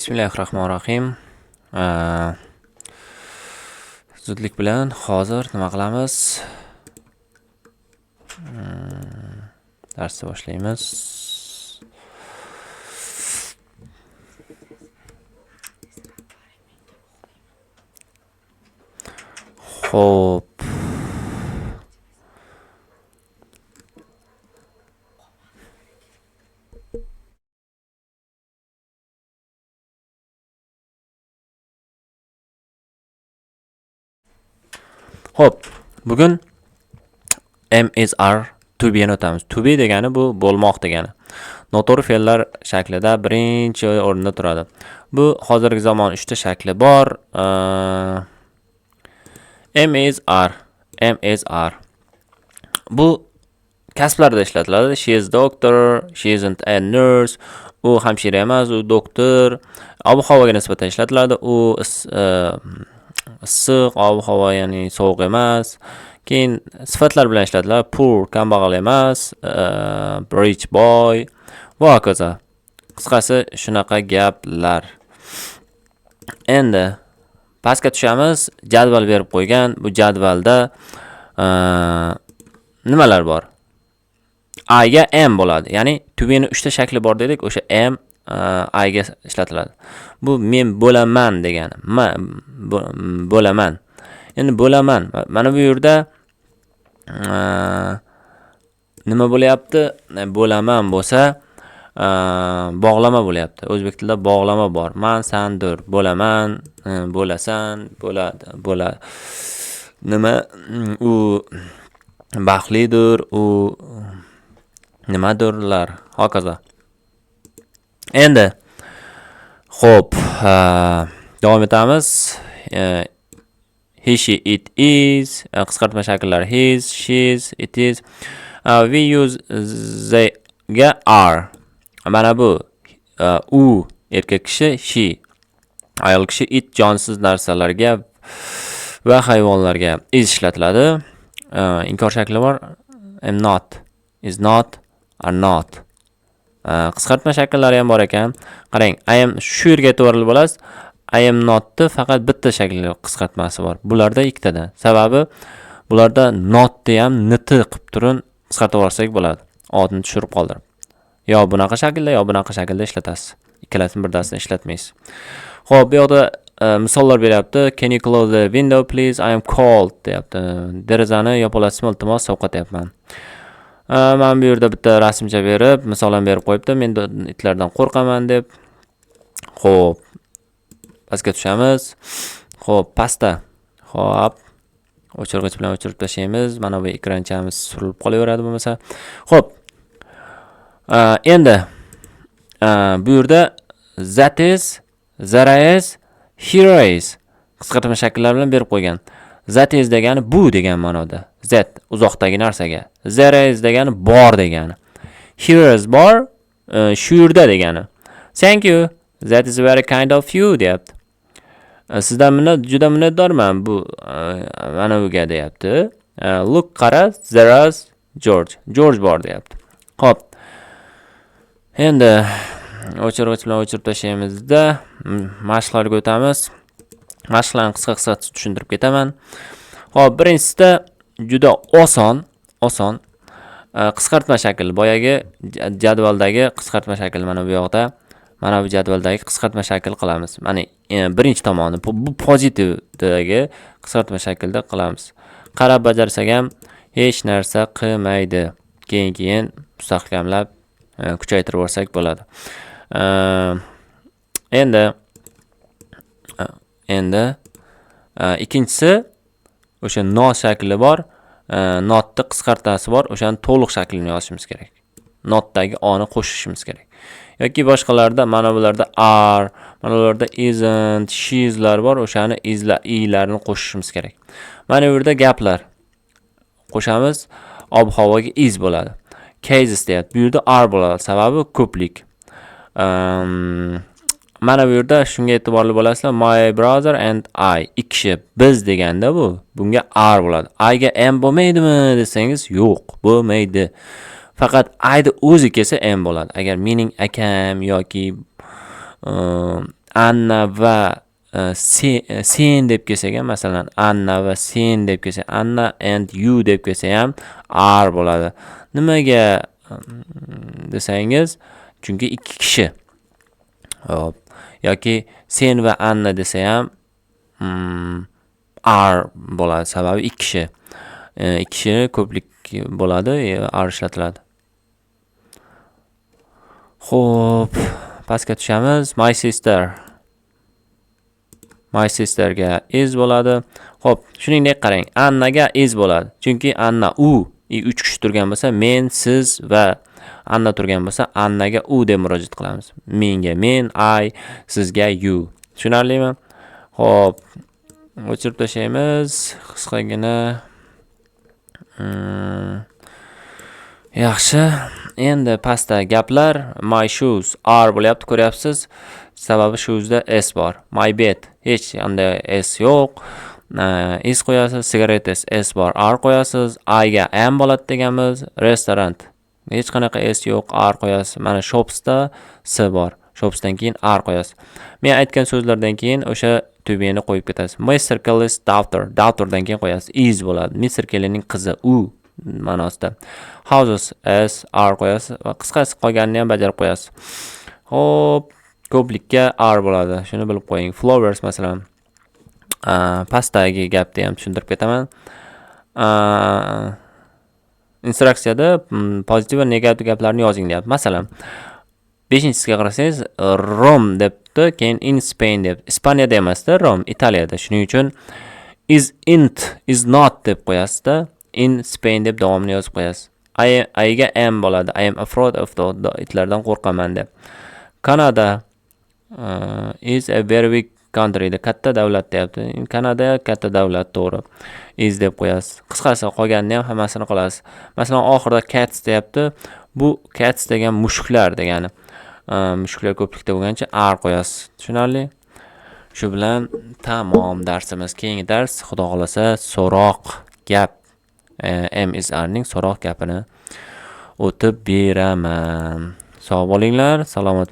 Bismillahirrohmanirrohim. Zudlik bilan hozir nima qilamiz? Darsni boshlaymiz. Xo'p. Xo'p, bugun am, is, are, to be ni o'tamiz. To be degani bu bo'lmoq degani. Noto'g'ri fe'llar shaklida birinchi o'rinda turadi. Bu hozirgi zamon 3 ta shakli bor. Am, is, are, am, is, are. Bu kasblarda ishlatiladi. She is doctor, she isn't a nurse. U hamshira emas, u doktor. Ob-havoga nisbatan ishlatiladi. U issiq, ob-havo, ya'ni sovuq emas. Keyin sifatlar bilan ishlatiladi. Poor, kambag'al emas, rich, boy va hokazo. Qisqasi shunaqa gaplar. Endi pastga tushamiz. Jadval berib qo'ygan. Bu jadvalda nimalar bor? I ga am bo'ladi. Ya'ni to be ni 3 ta shakli bor dedik. O'sha am I ga ishlatiladi. Bu men bo'laman degani. Ma bo'laman. Endi bo'laman. Mana bu yerda nima bo'lyapti? Bo'laman bo'lsa, bog'lama bo'lyapti. O'zbek tilida bog'lama bor. Man, sandir, bo'laman, bo'lasan, bo'ladi, bo'la. Nima u baxtlidir, u nimadirlar, hokazo. Endi xo'p, davom etamiz. He, she, it is, qisqartma shakllari his, she's, it is. We use they ga are. Mana bu u erkak kishi, she ayol kishi, it jonsiz narsalarga va hayvonlarga is ishlatiladi. Inkor shakli bor. Am not, is not, are not. Qisqartma shakllari ham bor ekan. Qarang, I am, shu yerga e'tiborli bo'lasiz. I am notni faqat bitta shakli qisqartmasi bor. Bularda ikkitadan. Sababi bularda notni ham nt qilib turib qisqartib yuborsak bo'ladi. Otni tushirib qoldirib. Yo bunaqa shaklda, yo bunaqa shaklda ishlatasiz. Ikkalasini birdasini ishlatmaysiz. Xo'p, bu yoqda misollar beryapti. Can you close the window please? I am cold deyapti. Derazani yopa olasizmi, iltimos, sovqotyapman. Mana bu yerda bitta rasmcha berib, misol ham berib qo'yibdi. Men itlardan qo'rqaman deb. Xo'p, pastga tushamiz. Xo'p, pastda. Xo'p, o'chirg'ich bilan o'chirib tashlaymiz. Mana bu ekranchamiz surilib qolaveradi bo'lmasa. Xo'p. Endi bu yerda that is, there is, here is qisqartma shakllar bilan berib qo'ygan. That is degani bu degan ma'noda. That uzoqdagi narsaga. There is degani bor degani. Here is bor, shu yerda degani. Thank you. That is very kind of you deyapti. Sizdan juda minnatdorman bu mana buga deyapti. Look, qara, there is George. George bor deyapti. Xo'p. Endi o'chirg'ich bilan o'chirib tashlaymizda, mashqlarga o'tamiz. Mashqlarni qisqa-qisqa tushuntirib ketaman. Xo'p, birinchisida juda oson, oson. Qisqartma shakl, boyagi jadvaldagi qisqartma shakl mana bu yoqda. Mana bu jadvaldagi qisqartma shakl qilamiz. Mana birinchi tomoni bu pozitivdagi qisqartma shaklda qilamiz. Qarab bajarsak ham hech narsa qilmaydi. Keyin mustahkamlab, kuchaytirib yuborsak bo'ladi. Endi ikkinchisi o'sha no shakli bor, notni qisqartmasi bor, o'shani to'liq shaklini yozishimiz kerak. Notdagi oni qo'shishimiz kerak. Yoki boshqalarda mana bularda are, mana bularda isn't, she'slar bor, o'shani islar, i'larni qo'shishimiz kerak. Mana bu yerda gaplar qo'shamiz, ob-havoga is bo'ladi. Cases deyapti. Bu yerda are bo'ladi, sababi ko'plik. Mana bu yerda shunga e'tiborli bo'lasizlar. My brother and I, ikki kishi, biz deganda bu, bunga are bo'ladi. I ga am bo'lmaydimi desangiz, yo'q, bo'lmaydi. Faqat I ni o'zi kelsa am bo'ladi. Agar mening akam yoki Anna va sen deb kelsak ham, masalan, Anna va sen deb kelsa, Anna and you deb kelsa ham are bo'ladi. Nimaga desangiz, chunki ikki kishi. Xo'p, yoki sen va Anna desa ham are bo'ladi, sababi ikki kishi. Ikki kishi ko'plik bo'ladi, are ishlatiladi. Xo'p, pastga tushamiz. My sister. My sisterga is bo'ladi. Xo'p, shuningdek qarang, Annaga is bo'ladi. Chunki Anna u, uch kishi turgan bo'lsa, men, siz va Anna turgan bo'lsa, Annaga u deb murojaat qilamiz. Menga men, I, sizga you. Tushunarlimi? Xo'p, o'chirib tashlaymiz. Qisqagina. Yaxshi. Endi pastda gaplar my shoes are bo'lyapti, ko'ryapsiz. Sababi shoesda s bor. My bed, hech qanday s yo'q. Is qo'yasiz, cigarettes, s bor, are qo'yasiz. I ga am bo'ladi deganmiz. Restaurant, hech qanaqa s yo'q, are qo'yasiz. Mana shopsda s bor. Shopsdan keyin are qo'yasiz. Men aytgan so'zlardan keyin o'sha tubeni qo'yib ketasiz. Mr. Kelly's daughter, daughterdan keyin qo'yasiz. Is bo'ladi. Mr. Kellyning qizi, u ma'nosida. Houses, s, are qo'yasiz va qisqasi qolganini ham bajarib qo'yasiz. Xo'p, ko'plikka are bo'ladi. Shuni bilib qo'ying. Flowers, masalan, pastdagi gapni ham tushuntirib ketaman. Instruksiyada pozitiv va negativ gaplarni yozing deyapti. Masalan, beshinchisiga qarasangiz, Rom debdi, keyin in Spain deb. Ispaniyada emasda Rom, Italiyada. Shuning uchun is int, is not deb qo'yasizda, in Spain deb davomini yozib qo'yasiz. I ga am bo'ladi. I am afraid of the, itlardan qo'rqaman deb. Canada is a very big country, katta davlat deyapti. Kanada katta davlat, to'g'ri. Is deb qo'yasiz. Qisqasi, qolganini ham hammasini qilasiz. Masalan, oxirida cats deyapti. Bu cats degan mushuklar degani. Mushuklar ko'plikda bo'lgancha are qo'yasiz. Tushunarli? Shu bilan tamom darsimiz. Keyingi dars, Xudo xohlasa, so'roq gap, am, is, are ning so'roq gapini o'tib beraman. Sog' bo'linglar, salomat.